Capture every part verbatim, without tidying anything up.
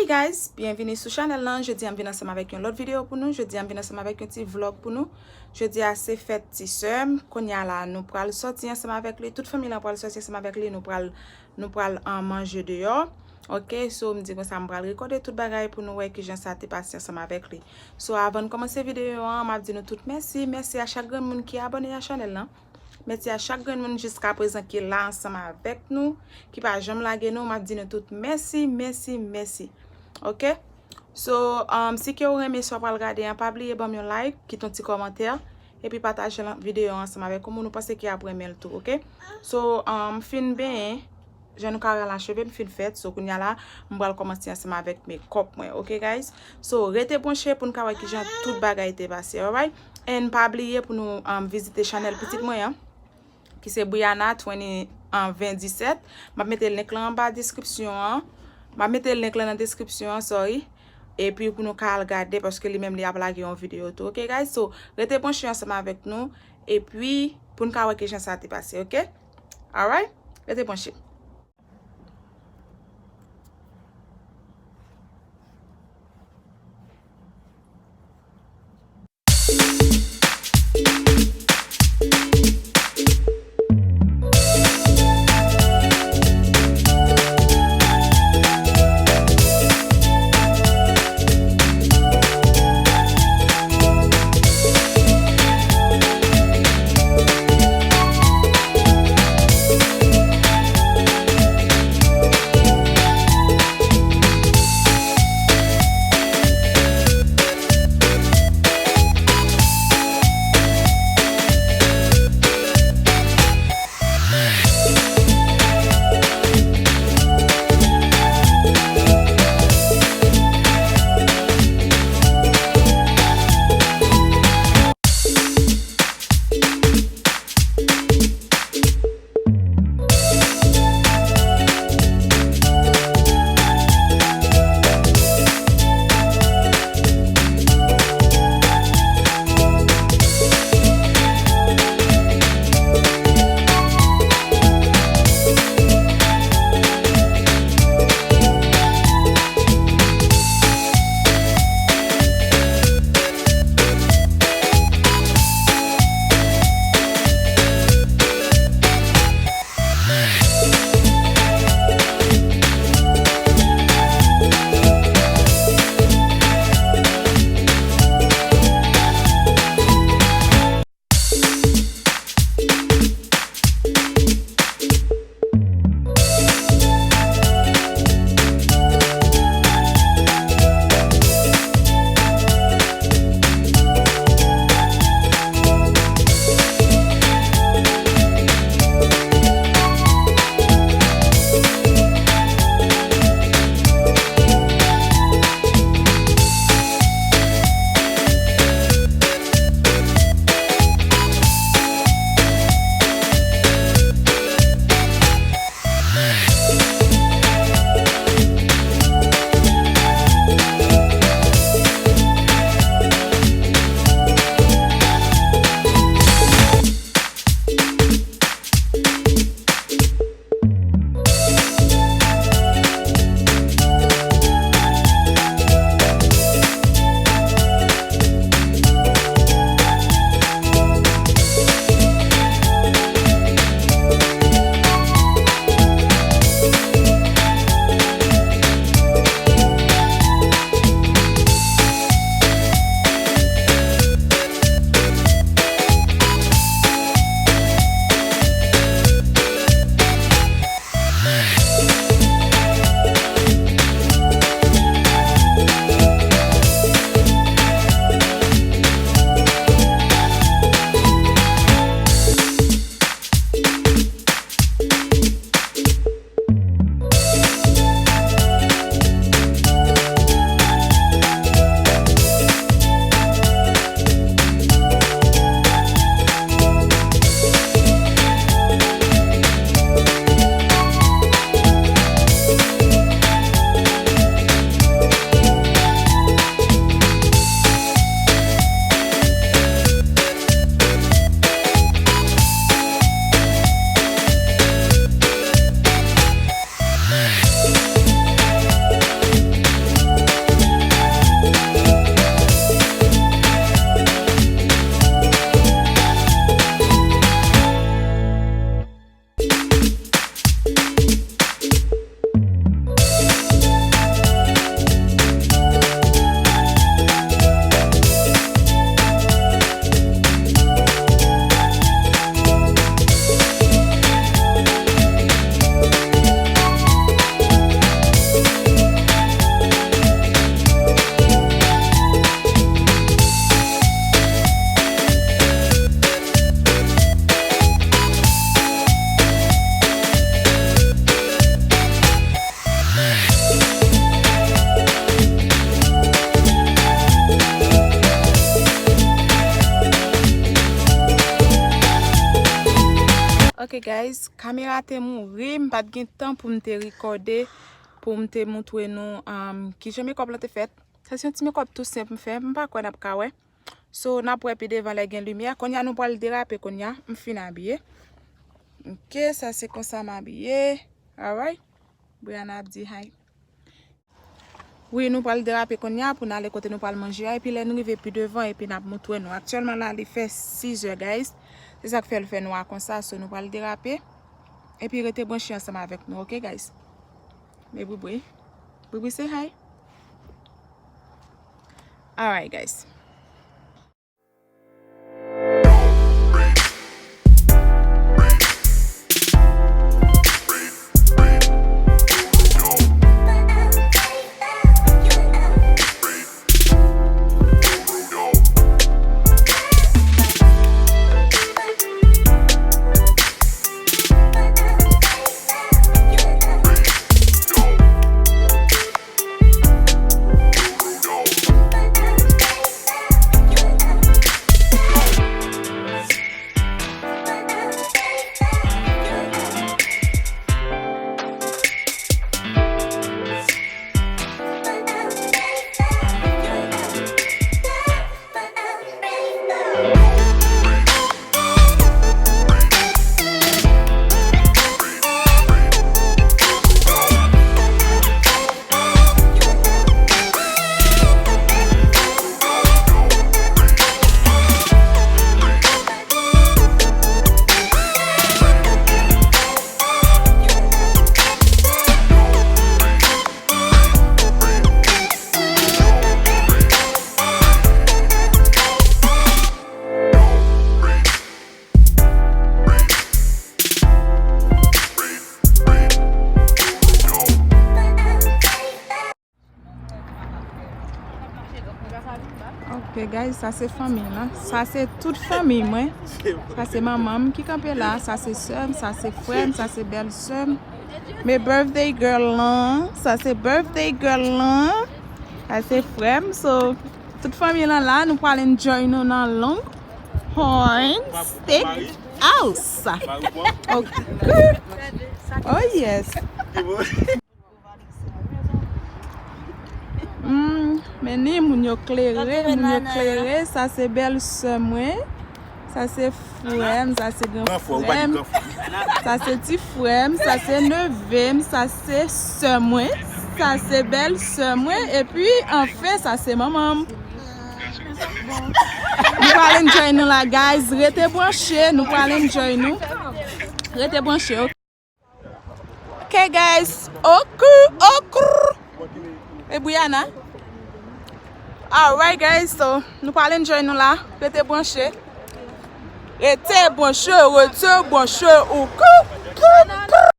Guys, byenvini sou chanèl lan. Jodi a m vin ansanm avèk yon lòt videyo pou nou. Jodi a m vin ansanm avèk yon ti vlòg pou nou. Jodi a se fèt ti sè m. Kounye a la, nou pral sòti ansanm avèk li. Tout fanmi lan pral sòti ansanm avèk li. Nou pral, nou pral an manje deyò. Ok, so m di konsa m pral rekòde tout bagay pou nou wè kijan sa te pase ansanm avèk li. So avan n kòmanse videyo an, m ap di nou tout mèsi. Mèsi a chak grenn moun ki abòne a chanèl lan. Mèsi a chak grenn moun jiska prezan ki la ansanm avèk nou, ki pa janm lage nou. M ap di nou tout mèsi, mèsi, mèsi. Ok? So, um, si ke w renmen sa w pral gade an, pa bliye ban m yon like, kite yon ti kòmantè, epi pataje lan-, videyo an ansanm avèk yon moun ou panse ki ap renmen l tou, ok? So, um, m fin benyen, jan nou ka wè la cheve m fin fèt, so kounye a la, m pral kòmanse ansanm avèk mekòp mwen, ok guys? So, rete branche pou n ka wè kijan tout bagay te pase, alright? And pa bliye pou nou, um, vizite chanèl pitit mwen an, ki se Brianna twenty, um, ven disèt. M ap mete link lan anba deskripsyon an. M ap mete link lan nan deskripsyon an, sorry. Epi pou nou ka al gade, paske li menm li ap lage yon videyo tou, ok guys? So, rete branche ansanm avèk nou, epi pou n ka wè kijan sa te pase, ok? Alright? Rete branche. Kamera te mouri, m pa t gen tan pou m te rekòde, pou m te montre nou, um, kijan makeup lan te fèt. Sa se yon ti makeup tou senp m fè, m pa kwè n ap ka wè. So, n ap wè pi devan lè gen limyè. Kounye a nou pral derape kounye a, m fin abiye. Ok, sa se konsa m abiye. Alright. Brianna ap di hi. Wi, nou pral derape kounye a pou n ale kote nou pral manje a, epi lè n rive pi devan, epi n ap montre nou. Aktyèlman la, li fè sizè, guys. Se sa k fè l fè nwa konsa, so nou pral derape. Epi rete branche ansanm avèk nou, ok, guys? Men Bribri. Bribri, say hi. Alright, guys. Ok, guys, sa se fanmi la. Sa se tout fanmi mwen. Sa se manman m ki kanpe la. Sa se sè m, sa se frè m, sa se bèl sè m. Men birthday girl lan. Sa se birthday girl lan. Sa se frè m. So, tout fanmi lan la, nou pral enjoy nou nan Longhorn Steakhouse. Ok. Oh yes. Hmm, men ni moun yo klere, moun yo klere. Sa se bèl sè mwen. Sa se frè m, sa se gran frè m. Sa se ti frè m, sa se neve m, sa se sè mwen, sa se bèl sè mwen, epi anfen, sa se manman m. Nou pral enjoy nou la, guys. Rete branche, nou pral enjoy nou. Rete branche, ok? Ok, guys. Oku, oku. E Brianna. Alright, guys. So, nou pral enjoy nou la. Rete branche. Rete branche, rete branche. Oku, oku.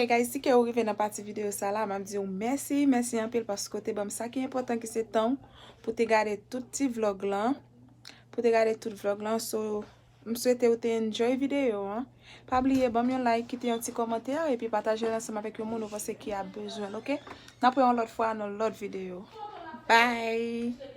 Hey guys, si ke ou rive nan pati videyo sa la, m ap di w mèsi, mèsi anpil paske w te ban m sa ki enpòtan ki se tan w pou te gade tout ti vlog lan. Pou te gade tout vlog lan, so m swete ou te enjoy videyo an. Pa bliye ban m yon like, kite yon ti kòmantè epi pataje l ansanm avèk yon moun ou panse ki ap bezwen l, oke? N ap wè yon lòt fwa nan lòt videyo. Bye!